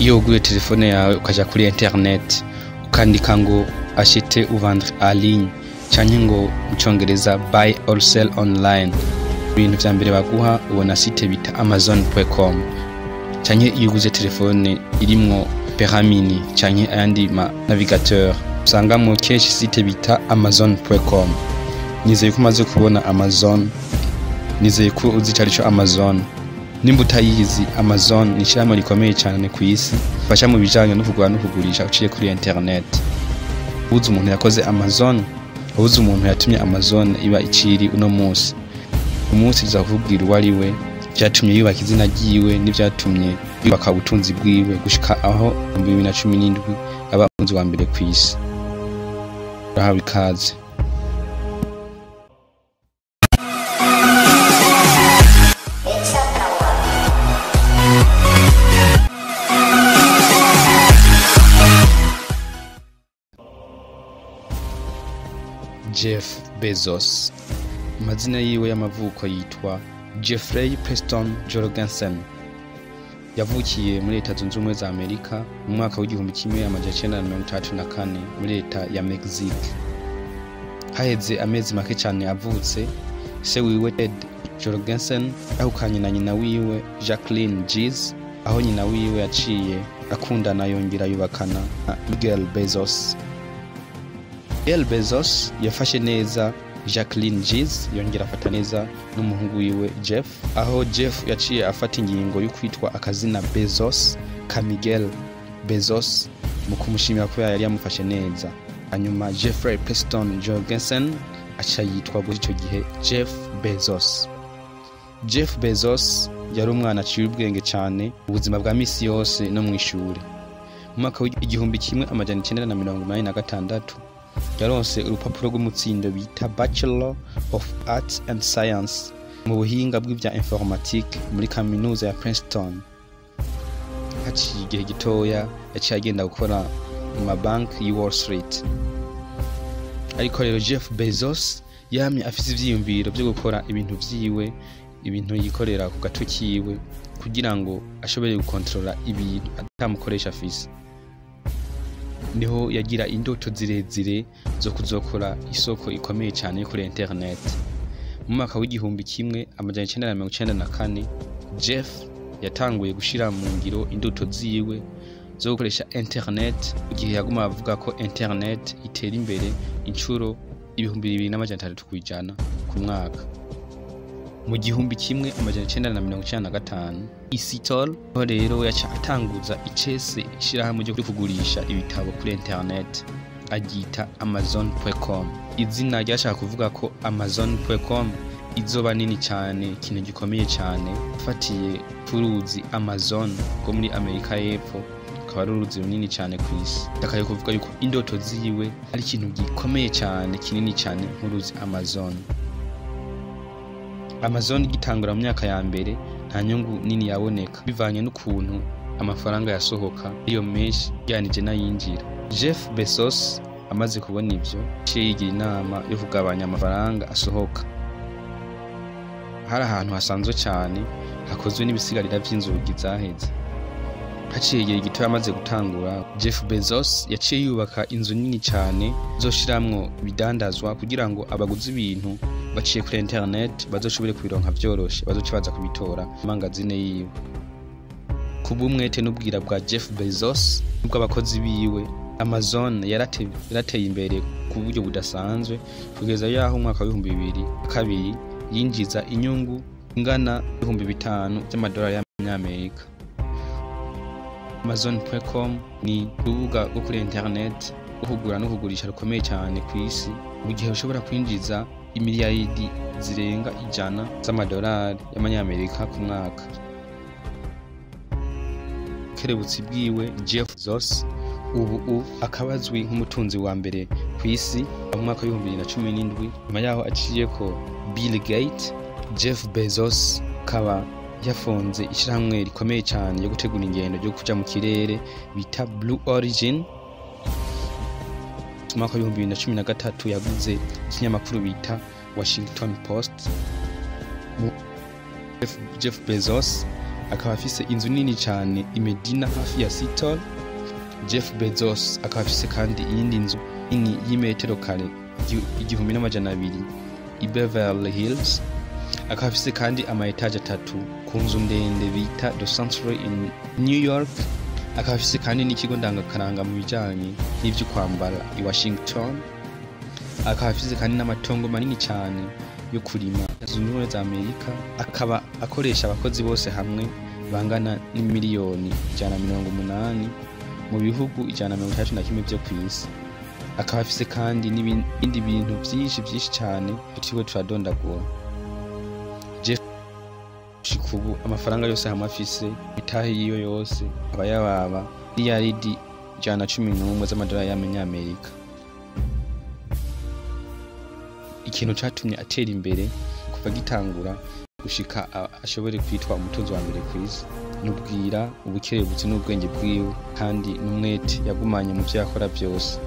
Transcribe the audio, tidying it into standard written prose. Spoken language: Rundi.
Iyo uguye telefone yawe ukaja kuri internet ukandika ngo acheter ou vendre en ligne canke ngo mu congereza buy or sell online, ibintu vya mbere baguha ubona site bita amazon.com. Canke iyo uguze telefone irimwo Opera Mini canke ayandi ma navigateur, usangamwo kenshi site bita amazon.com. Nizeye ko umaze kubona Amazon, nizeye ko uzi ico arico Amazon. Nimba utayizi, Amazon ni ishirahamwe rikomeye cane kw'isi, rifasha mu bijanye no kugura no kugurisha uciye kuri internet. Ubuze umuntu yakoze Amazon, ubuze umuntu yatumye Amazon iba iciri uno munsi. Umunsi tuza kukubwira uwo ari we, vyatumye yubaka izina ryiwe n'ivyatumye yubaka ubutunzi bwiwe gushika aho mu 2017 aba umutunzi wa mbere kw'isi. Urahawe ikaze. Jeff Bezos, amazina yiwe y'amavuko yitwa Jeffrey Preston Jorgensen. Yavukiye muri Leta Zunze Ubumwe za Amerika mu mwaka w'1934 muri leta ya Mexique. Haheze amezi make cyane avutse, se wiwe Ted Jorgensen yahukanye na nyina wiwe Jacqueline Gies, aho nyina wiwe yaciye akundana yongera yubakana na Miguel Bezos. Miguel Bezos yafashe neza Jacqueline Gies, yongera afata neza n'umuhungu wiwe Jeff, aho Jeff yaciye afata ingingo yo kwitwa akazina Bezos ka Miguel Bezos mu kumushimira kubera yari yamufashe neza. Hanyuma Jeffrey Preston Jorgensen aca yitwa muri ico gihe Jeff Bezos. Jeff Bezos yari umwana aciye ubwenge cyane mu buzima bwa misi yose no mw'ishure. Mu mwaka w'1986 yaronse urupapuro rw'umutsindo bita Bachelor of Arts and Science mu buhinga bw'ivya informatique muri kaminuza ya Princeton. Haciye igihe gitoya yaciye agenda gukora mu mabanki y'i Wall Street. Ariko rero Jeff Bezos yamye afise ivyiyumviro vyo gukora ibintu vyiwe, ibintu yikorera ku gatwe kiwe, kugira ngo ashobore gukontrola ibintu atamukoresha afise. Niho yagira indoto zirezire zo kuzokora isoko ikomeye cyane yo kuri internet. Mu mwaka w'1994 Jeff yatanguye gushira mu ngiro indoto ziwe zo gukoresha internet, igihe yaguma avuga ko internet itera imbere incuro 2300% ku mwaka. Mu 1995 Isitol aho rero yaca atanguza icese ishirahamwe ryo kugurisha ibitabo kuri internet, aryita amazon.com. Izina ryashaka kuvuga ko amazon.com izoba nini cyane, ikintu gikomeye cyane, afatiye ku ruzi Amazon rwo muri Amerika y'Epfo, akaba ari uruzi runini cyane ku isi. Ndakaye kuvuga yuko indoto ziwe ari ikintu gikomeye cyane, kinini cyane nk'uruzi Amazon. Amazon igitangura mu myaka ya mbere nta nyungu nini yaboneka, bivanye n'ukuntu amafaranga yasohoka iyo menshi ugereranije n'ayinjira. Jeff Bezos amaze kubona ivyo, yaciye yigira inama yo kugabanya amafaranga asohoka. Hari ahantu hasanzwe cyane hakozwe n'ibisigarira vy'inzugi zaheze. Haciye igihe gito amaze gutangura, Jeff Bezos yaciye yubaka inzu nini cyane zoshiramwo ibidandazwa kugira ngo abaguzi ibintu baciye kuri internet bazoshobore kubironka vyoroshe, bazoce baza kubitora mangazine yiwe. Kubw'umwete n'ubwira bwa Jeff Bezos n'ubw'abakozi biwe, Amazon yarateye imbere ku buryo budasanzwe kugeza yaho umwaka w'2002 yinjiza inyungu ingana 5000 by'amadolari y'Amerika. Amazon.com ni urubuga rwo kuri internet rwo kugura no kugurisha rukomeye cyane ku isi, mu gihe ushobora kwinjiza imiliyaridi zirenga 100 z'amadolari y'Amanyamerika ku mwaka. Kerebutsi bwiwe Jeff Bezos ubu akaba azwi nk'umutunzi wa mbere ku isi mu mwaka w'2017, nyuma yaho aciye ko Bill Gates. Jeff Bezos akaba yafunze ishirahamwe rikomeye cyane ryo gutegura ingendo ryo kuja mu kirere bita Blue Origin. Mu mwaka w'2013 yaguze ikinyamakuru bita Washington Post. Jeff Bezos Akaba afise inzu nini cyane i Medina, hafi ya Seattle. Jeff Bezos akaba afise kandi iyindi nzu nini y'imetero kare 1200 i Beverly Hills. Akaba afise kandi ama étages atatu ku nzu ndende bita The Century in New York. Akaba afise kandi n'ikigo ndangakaranga mu bijanye n'ivyo kwambara i Washington. Akaba afise kandi n'amatongo manini cyane yo kurima Zunze Ubumwe za Amerika. Akaba akoresha abakozi bose hamwe bangana n'imiliyoni 180 mu bihugu 161 vyo kw'isi. Akaba afise kandi n'ibindi bintu vyinshi vyinshi cyane tutiriwe turadondagura. Jeff gushika ubu, amafaranga yose hamwe afise, itahe yiwe yose, aba yababa miliyaridi 111 z'amadolari y'amanyamerika. Ikintu catumye atera imbere kuva gitangura gushika ashobore kwitwa umutunzi wa mbere kw'isi nubwira ubukerebutsi n'ubwenge bwiwe, kandi n'umwete yagumanye mu vyo yakora vyose.